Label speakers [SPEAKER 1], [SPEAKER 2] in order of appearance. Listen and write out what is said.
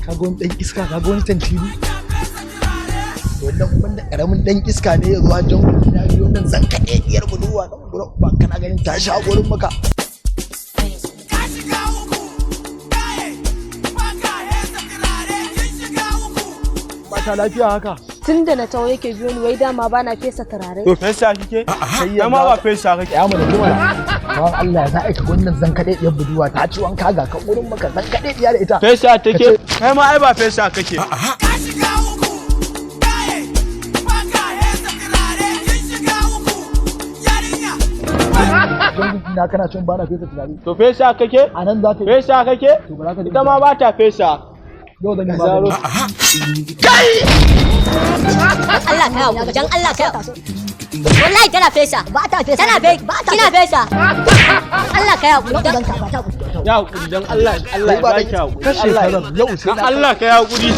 [SPEAKER 1] Kaga wani dan iska, kaga wani tantiri. Wannan wanda karamin dan iska ne ya zo a jan na biyo nan zan kaɗe diyar budurwa dan gurin ba kana ganin ta sha gurin maka. Ba ta lafiya haka.
[SPEAKER 2] Tun da na taho yake biyo ni, wai dama bana fesa turare.
[SPEAKER 3] To fesa kike?
[SPEAKER 1] Kai
[SPEAKER 3] Kai ma ba fesa kake.
[SPEAKER 1] Ya mana kuma. Bawan Allah, za a ka wannan zan kaɗe diyar budurwa ta ci wanka, ga ka gurin maka zan kaɗe diya da ita.
[SPEAKER 3] Fesa take? Kai ma ai ba fesa kake.
[SPEAKER 1] Jan na kana cin bana fesa turare.
[SPEAKER 3] To fesa kake?
[SPEAKER 1] A nan za ta yi.
[SPEAKER 3] Fesa kake?
[SPEAKER 1] To ba za ka ji.
[SPEAKER 3] Ita ma ba ta fesa.
[SPEAKER 1] Yau zan yi magani.
[SPEAKER 4] Allah ka haƙuri, dan Allah ka. Wallahi tana fesa.
[SPEAKER 5] Ba ta fesa.
[SPEAKER 4] Tana fe
[SPEAKER 5] Ba ta
[SPEAKER 4] kina fesa. Allah ka haƙuri dan
[SPEAKER 5] ba ta
[SPEAKER 3] Ya hakuri dan Allah, Allah ya
[SPEAKER 1] Kai ba
[SPEAKER 3] baki hakuri.
[SPEAKER 1] Kashe
[SPEAKER 3] Allah
[SPEAKER 1] ka zan yau sai
[SPEAKER 3] Dan
[SPEAKER 1] na
[SPEAKER 3] Allah ka yi hakuri.